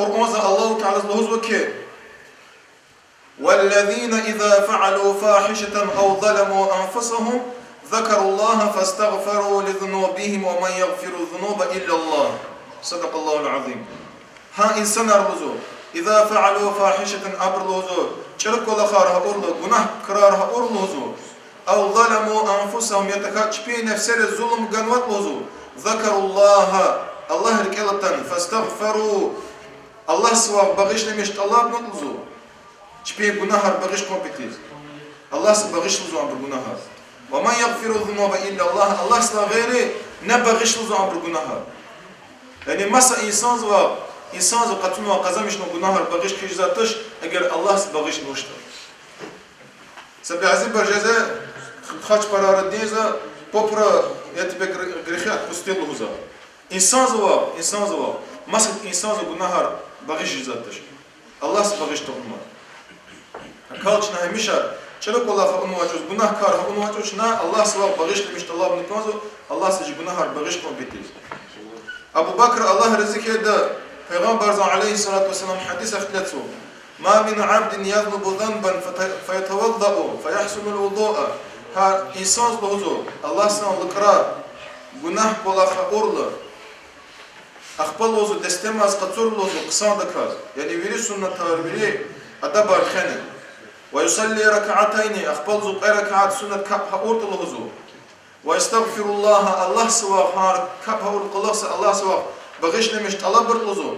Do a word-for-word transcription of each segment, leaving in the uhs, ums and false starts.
Къуръанза Аллагьу Таалаз лугьузва хьи: والذين إذا فعلوا فاحشة أو ظلموا أنفسهم ذكروا الله فاستغفروا لذنوبهم ومن يغفر الذنوب إلا الله. صدق الله العظيم. Гьа инсанар лугьузва, إذا فعلوا فاحشة, абуру лугьузва, чӀуру кӀвалахар гьа урла, гунагь крар гьа урла лугьузва, أو ظلموا أنفسهم, я тахьайтӀа чпин нефсериз зулум ганватӀа лугьузва, ذكروا الله, Аллагь рикӀел атана, فاستغفروا, Аллагьсавай багъишламиш тӀалабнатӀа лугьузва. Чпин гунагьар багъиш хъун патал. Аллагьса багъишлузва абурун гунагьар. ومن يغفر الذنوب إلا الله, Аллагьсалай гъейри небагъишлузва абурун гунагьар. Яни маса инсанзава, инсанзава къачунвай, къазанмишнавай гунагьар багъиш хъижезвайди туш, эгер Аллагьса багъишнавачтӀа. Са бязибуру жезва, хачпарар динза, попра я тебе гр-, грехи отпустил лугьузва. Инсанзава, инсанзава, маса инсанзава гунагьар багъиш жезвайди туш. Аллагьса багъиш тавунмай. Акал чна гьамиша чӀуру кӀвалах авунвай чӀавуз, гунагь кар авунвай чӀавуз чна Аллагьсавай багъишламиш тӀалабна кӀанзава, Аллагьса чи гунагьар багъиш хъун патал. Абу Бакр, Аллагь рази хьайиди, Пайгъамбарзан عليه الصلاة والسلام гьадис ихтилатзава: ما من عبد يذنب ذنبا فت-, فيتوضأ فيحسن الوضوء. Гьа инсанза лугьузва, Аллагьсан лукӀра гунагь кӀвалах авурла, ахпа лугьузва дестемаз къачур лугьузва хъсандаказ, яни вири суннатар, вири адабар хвена. ويصلي ركعتين, ахпа лугьузва кьве ракат суннат капӀ гьа авуртӀа лугьузва. ويستغفر الله, Аллагьсавай гьар капӀ гьа авур кьулухъ са Аллагьсавай багъишламиш тӀалабуртӀа лугьузва,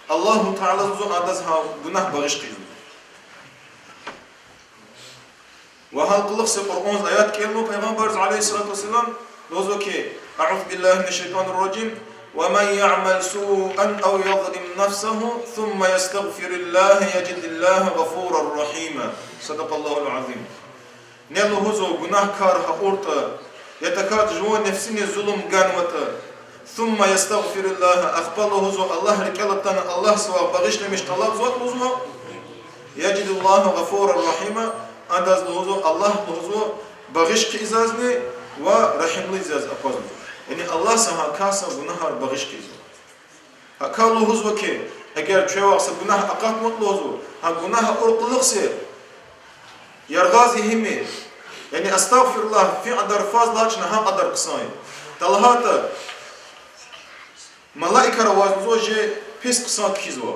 Аллагьу Таала лугьузва адаз гьа гунагь багъиш хъийизва. Ва гьа кьулухъ са Къуръанза аят кӀелнава Пайгъамбарза عليه الصلاة والسلام, лугьузва хьи: أعوذ بالله من الشيطان الرجيم. ومن يعمل سوءا أو يظلم نفسه ثم يستغفر الله يجد الله غفورا رحيما. صدق الله العظيم. Ни лугьузва гунагь кар гьа авуртӀа, я тахьайтӀа жуван нефсиниз зулум ганватӀа, ثم يستغفر الله, ахпа лугьузва Аллагь рикӀел атана Аллагьсавай багъишламиш тӀалабзаватӀа лугьузва, يجد الله غفورا رحيما, адаз лугьузва, Аллагь лугьузва багъиш хъийизазни ва регьимлуз яз аквазва. Яни Аллагьса гьа касдин гунагьар багъиш хъийизва. Гьакӏ лугьузва хьи, эгер чувай са гунагь акъатнаватӀа лугьузва, гьа гунагь авур кьулухъ са яргъаз йигьими, яни أستغفر الله фикьадар фаз лагьай чна гьа кьадар хъсан я. ТӀа лагьайтӀа, малаикар аваз лугьузва чи пис хъсан кхьизва.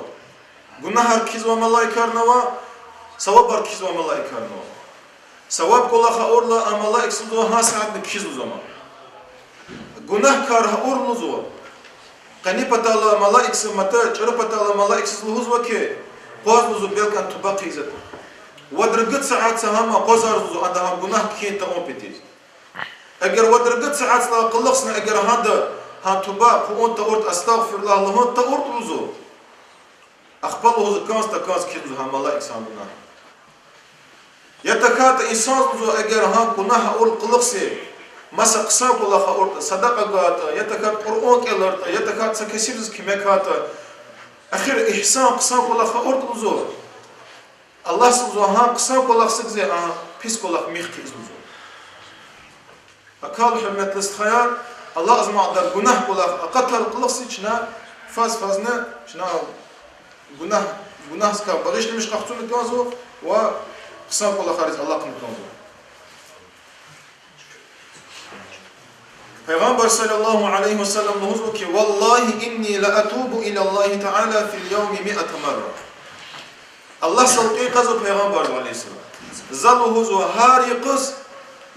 Гунагьар кхьизвай малаикарни ава, савабар кхьизвай малаикарни ава. Саваб кӀвалах авурла а малаикза лугьузва гьа сятни кхьиз лугьузва ам. Гунагь кар авур лугьузва, къени патал малаикза мад, чӀуру патал малаикзаз лугьузва хьи, акъваз лугьузва белкан туба хъийизватӀа. Вад-ругуд сят са гьам акъвазарзава лугьузва ада гьа гунагь кхьин тавун патал. Эгер вад-ругуд сятдилай кьулухъни эгер гьада гьа туба хъувун тавуртӀа, أستغفر الله лугьун тавуртӀа лугьузва, ахпа лугьузва кӀанз-такӀанз кхьиз лугьузва гьа малаикза гьа гунагь. Я тахьайтӀа инсанза лугьузва эгер гьа гунагь авур кьулухъ са маса хъсан кӀвалах авуртӀа, садакьа гайтӀа, я тахьайтӀа Къуръан кӀелайтӀа, я тахьайтӀа са кесибдиз куьмек гайтӀа, эхир игьсан, хъсан кӀвалах авуртӀа лугьузва, Аллагьса лугьузва гьа хъсан кӀвалах сакӀзава, а пис кӀвалах михь хъийизва лугьузва. Акал, гьуьрметлу стхаяр, алакьзамай кьадар гунагь кӀвалах акъатар кьулухъ са чна фаз-фазни чна гунагь, гунагьдикай багъишламиш къахчуна кӀанзава ва хъсан кӀвалахриз алахъна кӀанзава. Пайгъамбар صلى الله عليه وسلم лугьузва хьи: والله إني لأتوب إلى الله تعالى في اليوم مائة مرة. Аллагьсал кьин кьазва Пайгъамбарза عليه السلام: за лугьузва гьар йикъуз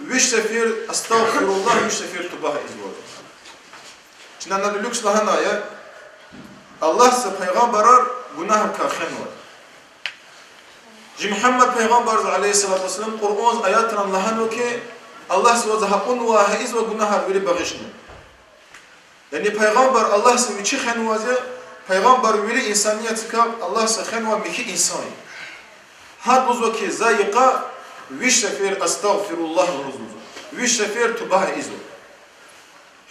виш сефер أستغفر الله, виш сефер туба ийизва. Чна ана люкс лагьана я, Аллагьса пайгъамбарар гунагьрикай хвенва. Чи Мугьаммад пайгъамбарза عليه الصلاة والسلام Къуръанза аятран лагьанва хьи, Аллагьса ваз гьа авунвай, гьа ийизвай гунагьар вири багъишна. Яни пайгъамбар Аллагьса вичи хвенваз я, пайгъамбар вири инсаниятдикай Аллагьса хвенвай михьи инсан я. Гьада лугьузва хьи, за йикъа виш сефер أستغفر الله лугьузва, виш сефер туба ийизва.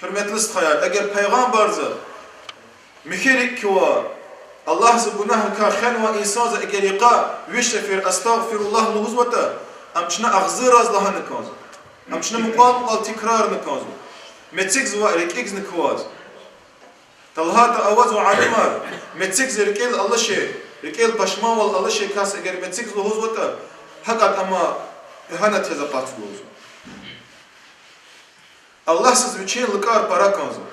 Гьуьрметлу стхаяр, эгер пайгъамбарза михьи рикӀ ква, Аллагьса гунагьрикай хвенвай инсанза эгер йикъа виш сефер أستغفر الله лугьузватӀа, ам чна агъзурраз лагьана кӀанзава, ам чна мукьвал-мукьвал тикрарна кӀанзава, мецикзава рикӀикизни кваз. ТалгьайтӀа авазва алимар, мецикзи рикӀел алачир, рикӀел пашманвал алачир кас эгер мецикзи лугьузватӀа, гьакӀ ама игьанат яз акъатзава лугьузва. Аллагьсаз вичин лукӀар пара кӀанзава.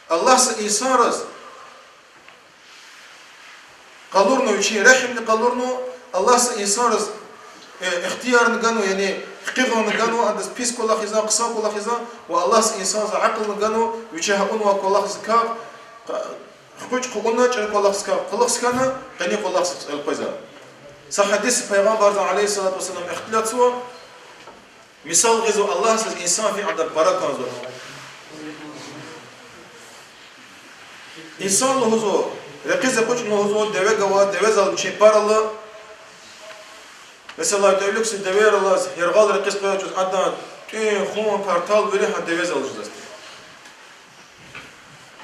Аллагьса инсанриз къалурна, вичин регьимни къалурна, Аллагьса инсанриз, э, ихтиярни ганва, яни хкигъунни ганва, адаз пис кӀвалах ийизвай, хъсан кӀвалах ийизвай, ва Аллагьса инсанза акьулни ганва, вичи гьа авунвай кӀвалахза капӀ, къа-, хкуч хъувуна, чӀуру кӀвалахза капӀ кьулухъ хьана, къени кӀвалахза элкъвезва. Са гьадисда Пайгъамбарзан, عليه الصلاة والسلام, ихтилатзава, мисал гъизва, Аллагьсаз инсан фикьадар пара кӀанзава. Инсан лугьузва, рекьиз экъечӀна лугьузва, деве гава, девезал вичин пар ала. Месела, тӀвалихъ са девер алаз, яргъал рекьиз къвезвай чӀавуз адан тӀуьн, хъун, партал вири гьа девезал жезвайди.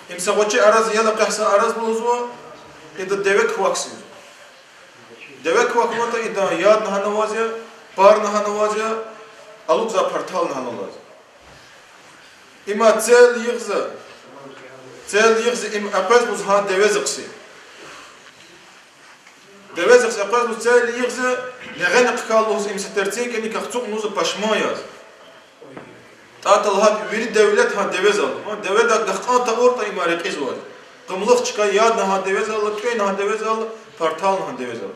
Им са гъвечӀи араз, яни къе са араз лугьузва, ида деве квахьзава. Деве квахьнаватӀа, идан ядни гьана аваз я, парни гьана аваз я, алукӀзавай партални гьана аваз. Има цел йигъиз, цел йигъиз им экъвез лугьуз гьа девез хъсан. Девез хъсан экъвез лугьуз цел йигъиз, негъена хъхьайла лугьуз им са терцин кӀаник ацукьна лугьуз пашман яз. ТӀа талгьайтӀа вири девлет гьа девезал. Ва деведай гахкӀан тавуртӀа има рекьизва. Къумлух чка, ядни гьа девезал, тӀуьнни гьа девезал, партални гьа девезал.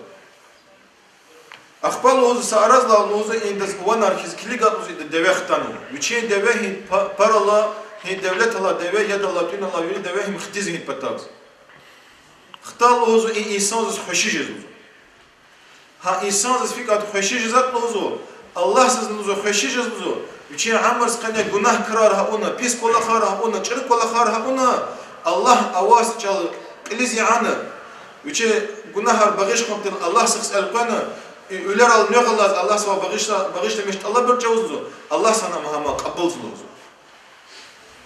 Ахпа лугьуз са араз лагьай лугьуз индаз ванер хьиз килигайтӀа лугьуз ида деве хтанва. Вичин деве гьи па-, пар алай, гьи девлет алай деве, яд алай, тӀуьн алай вири деве гьим хтиз гьи патаз. Хтайла лугьуз и инсанзаз хвеши жез лугьуз. Гьа инсанзаз фикьад хвеши жезватӀа лугьузва, Аллагьзазни лугьузва хвеши жез лугьузва, вичин уьмуьрзан къене гунагь крар гьа авуна, пис кӀвалахар гьа авуна, чӀуру кӀвалахар гьа авуна, Аллагь аваз чӀал кьилиз яна, вичин гунагьар багъишхун патал Аллагьсихъ элкъвена, и уьлерал нуькӀ алаз Аллагьсавай багъишла-, багъишламиш тӀалабун чӀавуз лугьузва, Аллагьза ам гьам кьабулзава лугьузва.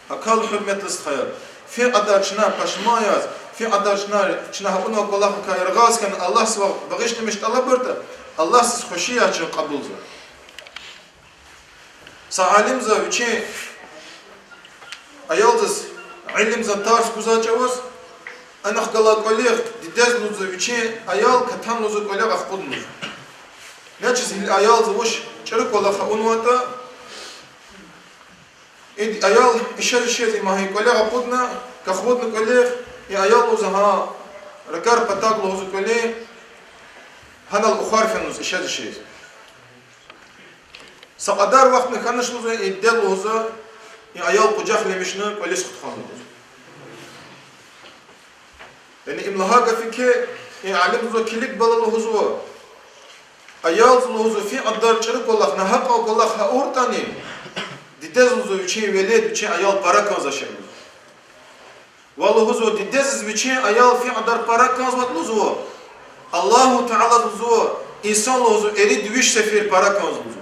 Акал, гьуьрметлу стхаяр, фикьадар чна пашман яз, фикьадар чна, чна гьа авунвай кӀвалахрикай яргъаз хьана, Аллагьсавай багъишламиш тӀалабуртӀа, Аллагьзаз хвеши яз чун кьабулзава. Са алимза вичин аялдиз илимдин тарс гузвай чӀавуз, анихъ галай кӀвалихъ дидез лугьузва вичин аял катана лугьузва кӀвале ахкъудна лугьузва. Начиз гьил аялдиз вуч чӀуру кӀвалах авунватӀа, и аял ишез-ишез има гьа кӀвале акъудна, кахвудна кӀвалихъ, и аял лугьузва гьа ракӀар патак лугьузва кӀвалин, гьанал ухвар фена лугьуз ишез-ишез. Са кьадар вахтни хьанач лугьузва, и диде лугьузва и аял къужахламишна кӀвализ хутахна лугьузва. Яни им лагьай гаф хьи, и алим лугьузва килиг бала лугьузва, аялдиз лугьузва фикьадар чӀуру кӀвалах, нагьакьан кӀвалах гьа авуртӀани, дидез лугьузва вичин велед, вичин аял пара кӀанзавай шей лугьузва. Ва лугьузва дидедиз вичин аял фикьадар пара кӀанзаватӀа лугьузва, Аллагьу Тааладиз лугьузва, инсан лугьузва эрид виш сефер пара кӀанзава лугьузва.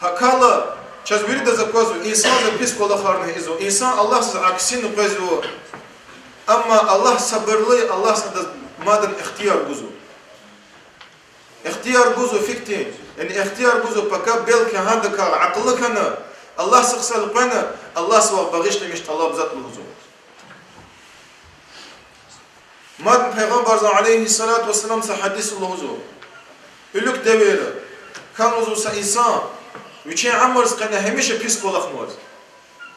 Гьакала чаз виридаз аквазва, инсанза пис кӀвалахарни ийизва, инсан Аллагьзаз аксина къвезва, амма Аллагь сабурлу я, Аллагьза адаз мадан ихтияр гузва. Ихтияр гузва фикди, яни ихтияр гузва, пака белки гьадакай акьуллу хьана, Аллагьсихъ элкъвена, Аллагьсавай багъишламиш тӀалабзаватӀа лугьузва. Мад Пайгъамбарзан, عليه الصلاة والسلام, са гьадисда лугьузва: уьлуьк девирда хьана лугьузва са инсан, вичин уьмуьрзан къене гьамиша пис кӀвалахнаваз,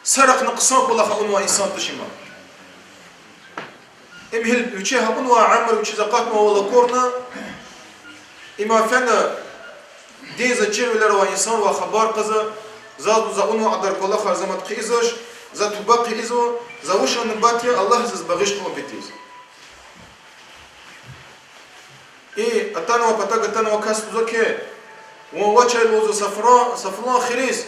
са рахъни хъсан кӀвалах авунвай инсан туш има. Им гьил вичи гьа авунвай уьмуьр вичиз акъатнавайвал акурла, има фена динза чирвилер авай инсанривай хабар кьазва: заз, за авунвай кьадар кӀвалахар за мад хъийизвач, за туба хъийизва, за вуч авуна нубат я, Аллагь заз багъиш хъувун патиз. И атанвай, патаг атанвай кас лугьузва хьи, вун вач, лугьузва, са флан, са флан хириз,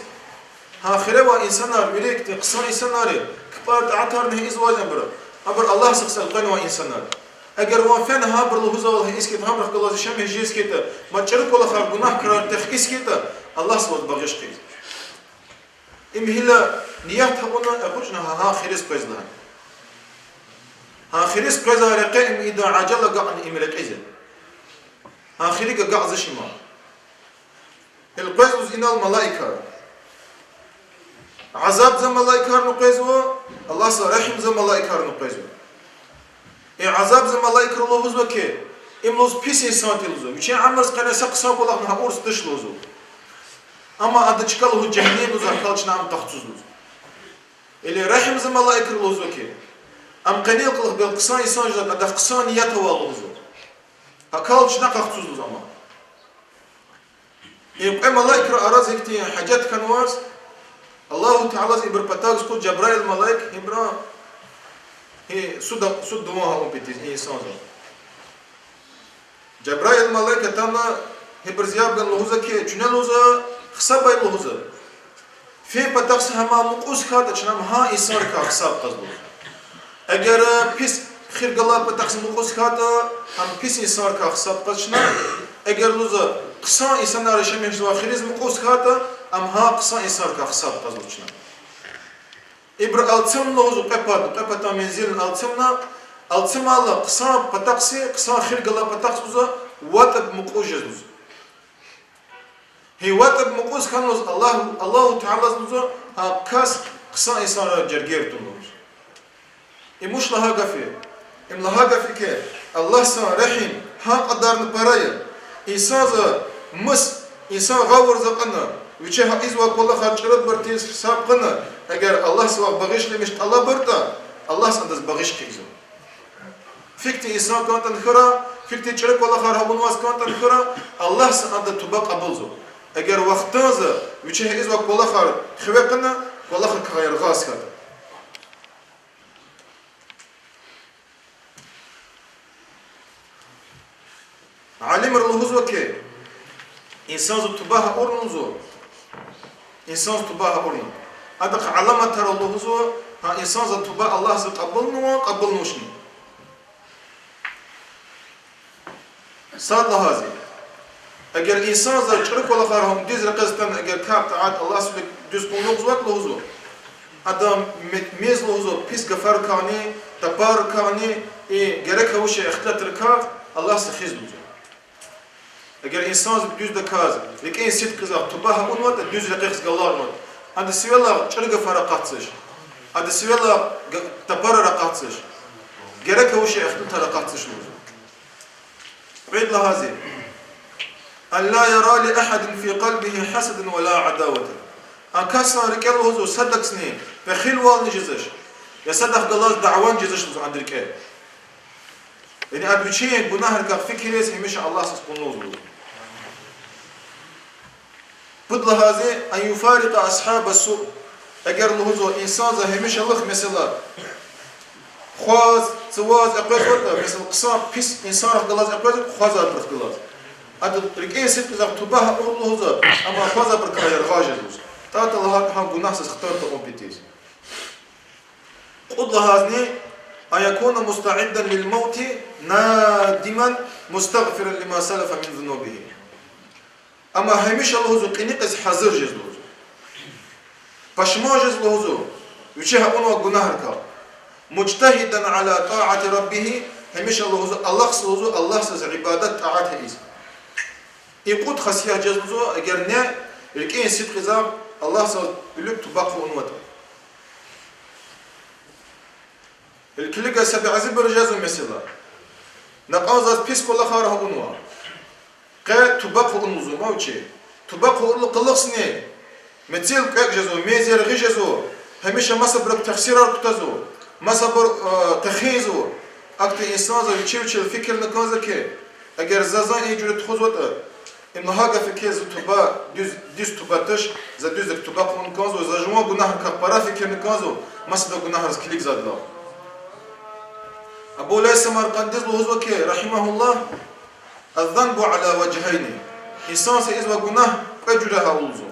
гьа хире авай инсанар вири хьтин хъсан инсанар я, кпӀар-тӀаатарни ийизвайбур, абур Аллагьсихъ элкъвенвай инсанар. Эгер вун фена гьабуру лугьузвайвал ийиз хьайитӀа, гьабурухъ галаз яшамиш жез хьайитӀа, мад чӀуру кӀвалахар, гунагь крар тахьиз хьайитӀа, Аллагьса ваз багъиш хъийиз. Им гила ният авуна экъечӀна гьа, гьа хириз къвез лагьана. Гьа хириз къвезвай рекье им идан ажал агакьна им рекьиз я. Гьа хирик агакьзавач има. Элкъвез лугьуз инал малаикар. Азабза малаикарни къвезва, Аллагьса регьимза малаикарни къвезва. И азабза малаикри лугьузва хьи, им лугьуз пис инсан тир лугьузва. Вичин уьмуьрза къене са хъсан кӀвалахни гьа урс туш лугьузва. Амма ада чка лугьуз жегьеннемдиз, гьакӀал чна ам къахцуз лугьузва. Или регьимза малаикри лугьузва хьи, ам къенин кьулухъ бел хъсан инсан жезватӀа, адахъ хъсан ният ава лугьузва. ГьакӀал чна къахцуз лугьузва ам. И кьве малаикрин арада ихьтин гьажат хьанваз, Аллагьу Таалади ибурун патав гуз хьуй Жабраил малаик, ибуру, и суд, суд-дуван гьа авун патал и инсанза. Жабраил малаик атана, ибуруз яб гана лугьузва хьи, чуьне лугьузва, гьисабай лугьузва. Фин патахъ са гьам мукьуз хьайитӀа, чна ам гьа инсанрикай гьисаб кьаз лугьузва. Эгер пис хир галай патахъ са мукьуз хьайитӀа, ам пис инсанрикай гьисаб кьаз чна. Эгер лугьузва хъсан инсанар яшамиш жезвай хириз мукьуз хьайитӀа, ам гьа хъсан инсанрикай гьисаб кьаз лугьузва чна. Ибуру алцумна лугьузва кьве пад, кьве патан мензилни алцумна, алцумайла хъсан патахъ са, хъсан хир галай патахъ лугьузва, вад пад мукьуз жез лугьузва. Гьа вад пад мукьуз хьана лугьуз Аллагь, Аллагьу Таалади лугьузва, гьа кас хъсан инсанрал жергер тун лугьуз. Им вуч лагьай гаф я? Им лагьай гаф я хьи, Аллагьсан регьим гьа кьадарни пара я. Инсанза мус, инсан гъавурда акьуна, вичи гьа ийизвай кӀвалахар чӀурубур тийиз гьисаб хьана, эгер Аллагьса вахъ багъишламиш тӀалабуртӀа, Аллагьса адаз багъиш хъийизва. Фикьтин инсан кӀантӀани хьурай, фикьтин чӀуру кӀвалахар авунваз кӀантӀани хьурай, Аллагьса адан туба кьабулзава. Эгер вахтунда вичи гьа ийизвай кӀвалахар хиве кьуна, кӀвалахрикай яргъаз хьайитӀа. Алимри лугьузва хьи, инсанза туба авурна лугьузва, инсанза туба авурна. Адахъ аламатар лугьузва, гьа инсанза туба Аллагьса кьабулнава, кьабулнавачни. Сад лагьайди, эгер инсанза чӀуру кӀвалахар авун дуьз рекьиз атана, эгер капӀ-тӀаат Аллагьдик дуьз кьунватӀа лугьузва, адан ме-, мез лугьузва пис гафарикайни, тапаррикайни, и герек авачир ихтилатрикай Аллагьса хуьз лугьузва. Эгер инсанза дуьздаказ, рикӀин сидкьиз туба авунватӀа, дуьз рекьихъ галаз авунватӀа, ада сивелай чӀуру гафар акъатзавач, ада сивелай га-, тапарар акъатзавач, герек авачир ихтилатар акъатзавач лугьузва. Кьвед лагьайди, أن لا يرى لأحد في قلبه حسدا ولا عداوة. А касдин рикӀе лугьузва садакайни пехилвални жезвач, я садахъ галаз дявени жезвач лугьузва адан рикӀе. Яни ада вичин гунагьрикай фикир ийиз гьамиша Аллагьсаз кьунва лугьузва. Пуд лагьайди, أن يفارق أصحاب السوء. Эгер лугьузва инсанза гьамишалугъ, месела, хъваз, цаваз экъвезватӀа, месела, хъсан, пис инсанрихъ галаз экъвезватӀа, хъвазарбурухъ галаз, адан рикӀин сидкьиз туба авуна лугьузва, амма хъвазарбурукай яргъаз жез лугьузва. ТӀа-, тӀа лагьайтӀа гьа гунагьдиз хтар тавун патал. Кьуд лагьайди, أن يكون مستعدا للموت نادما مستغفرا لما سلف من ذنوبه. Амма гьамиша лугьузва кьиникьиз гьазур жез лугьузва. Пашман жез лугьузва вичи авунвай гунагьрикай. مجتهدا على طاعة ربه, гьамиша лугьузва алахъзава лугьузва Аллагьдиз ибадат-тӀаат ийиз. И кьуд хасият жез лугьузва, эгер ни рикӀин сидкьиз Аллагьдиз вилик туба хъувунватӀа. Ил килига са бязибуру жезва месела. Накьан заз пис кӀвалахар авунва. Къе туба хъувун лугьузва вичи. Туба хъувурла кьулухъни мецел кӀвекӀ жезва, мез яргъи жезва, гьамиша масабурукай тахсирар кутазва, масабур, э, тахинзава. Ахьтин инсанза вичи-вичел фикирна кӀанзава хьи, эгер заз и жуьре тухузватӀа, им лагьай гаф я хьи, за туба, дуьз, дуьз туба туш, за дуьздаказ туба хъувун кӀанзава, за жуван гунагьрикай пара фикирна кӀанзава, масадан гунагьриз килигзавайдалай. Абу Лайс Самаркъандиз лугьузва хьи, رحمه الله, الذنب على وجهين. Инсанза ийизвай гунагь кьве жуьре ава лугьузва.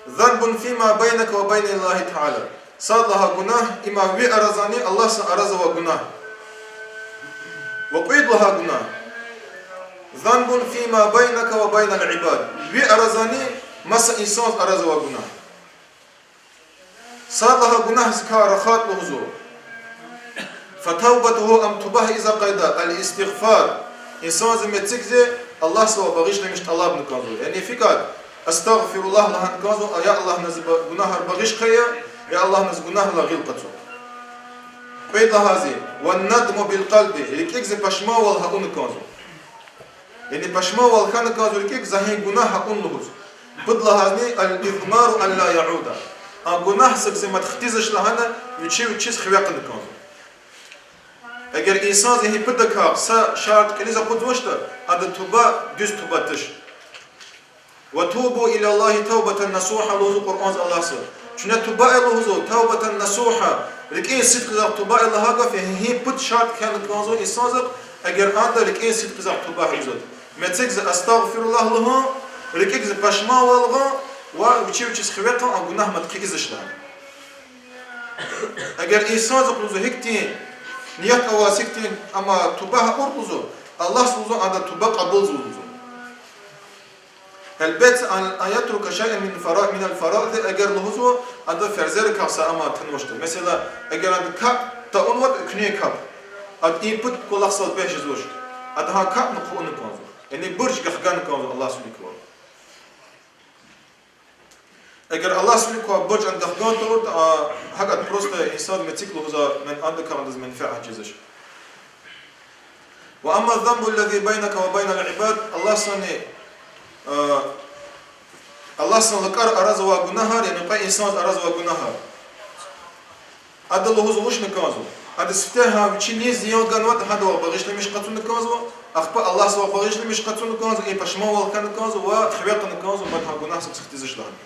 ذنب فيما بينك وبين الله تعالى. Сад лагьай гунагь, им ви аразани Аллагьдин арада авай гунагь. Ва кьвед лагьай гунагь, ذنب فيما بينك وبين العباد. Ви аразани маса инсанрин арада авай гунагь. Сад лагьай гунагьдикай рахайтӀа лугьузва, فتوبته, ам туба ийизвай къайда, الاستغفار. Инсанза мецикзи Аллагьдивай багъишламиш тӀалабна кӀанзава. Яни фикӀад, Астагъфируллагь лагьана кӀанзава, я Аллагь, зи ба-, гунагьар багъиш хъия, я Аллагь, зи гунагьрилай гъил къачу. Кьвед лагьайди, ва надму бил къалби, рикӀик зи пашманвал гьа авуна кӀанзава. Яни пашманвал хьана кӀанзава рикӀик, за гьи гунагь гьа авуна лугьуз. Пуд лагьайди, ал измару алла яуда. А гунагь са кӀусни мад хтизвач лагьана, вичи вичиз хиве кьуна кӀанзава. Эгер инсанди гьи пудакай са шартӀ кьилиз акъудзавачтӀа, ада туба, дуьз туба туш. Ва тубу илаллагьи тавбатан насугьа лугьузва Къуръанза Аллагьса. Чуьне туба ая лугьузва, тавбатан насугьа, рикӀин сидкьидай туба ая лагьай гаф я, гьи пуд шартӀ хьана кӀанзава инсандиз, эгер ада рикӀин сидкьидай туба ийизватӀа. Мецикиз астагъфируллагь лугьун, рикӀик зи пашманвал гъун ва вичи вичиз хиве кьун, а гунагь мад хъийизвач лагьана. Эгер инсандиз лугьузва гьихьтин ният аваз, гьихьтин, амма туба гьа авуртӀа лугьузва, Аллагьса лугьузва, ада туба кьабулзава лугьузва. Гьелбетда, ан, ан ятрука шайъан мин фара-, минал фараизи, эгер лугьузва, ада ферзерикай са ама тунвачтӀа. Месела, эгер ада капӀ тавунватӀа, экуьнин капӀ, ада и пуд кӀвалахдал бес жезвач, ада гьа капӀни хъувуна кӀанзава. Яни бурж гахгана кӀанзава Аллагьдин вилик квай. Эгер Аллагьдин вилик квай бурж ада гахган тавуртӀа, а, гьакӀ ада просто инсандиз мецик лугьузва, мен-, адакай адаз менфят жезвач. Ва амма занбу ллази байнака ва байнал ибад, Аллагьдинни, а, Аллагьдин лукӀар арада авай гунагьар, яни кьве инсандин арада авай гунагьар. Ада лугьузва вучна кӀанзава. Ада сифте гьа вичи низ зиян ганватӀа, гьадавай багъишламиш къачуна кӀанзава, ахпа Аллагьдивай багъишламиш къачуна кӀанзава, и пашманвал хьана кӀанзава ва хиве кьуна кӀанзава, мад гьа гунагь са кӀусни хтизвач лагьана.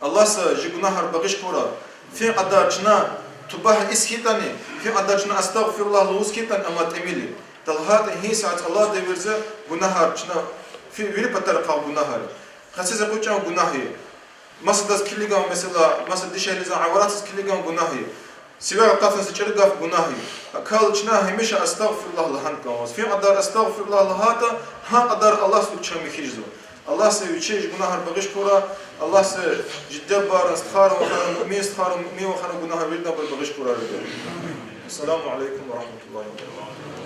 Аллагьди жи гунагьар багъиш хьурай. Фин кьадар чна туба ийиз хьайитӀани, фин кьадар чна астагъфируллагь лугьуз хьайитӀани, амма тӀимил я. ТӀа лагьайтӀа, гьи са цӀалай девирда гунагьар чна фи-, вири патарихъай гунагьар я. Къецез экъечӀун гунагь я. Масадаз килигун, месела, маса дишегьлидин аваратдиз килигун гунагь я. Сивер акъатун, са чӀуру гаф, гунагь я. ГьакӀ хьайила чна гьамиша астагъфируллагь лагьана кӀанзава. Фин кьадар астагъфируллагь лагьайтӀа, гьа кьадар Аллагьдин вилик чун михьи жезва. Аллагьди вичи жи гунагьар багъиш хьурай, Аллагьди жи диде-бубайрин, стхайрин, вахарин, муъмин стхайрин, муъмин вахарин гунагьар виридан багъиш хьурай. Ассаламу алейкум ва рахматуллагьи ва баракатугь.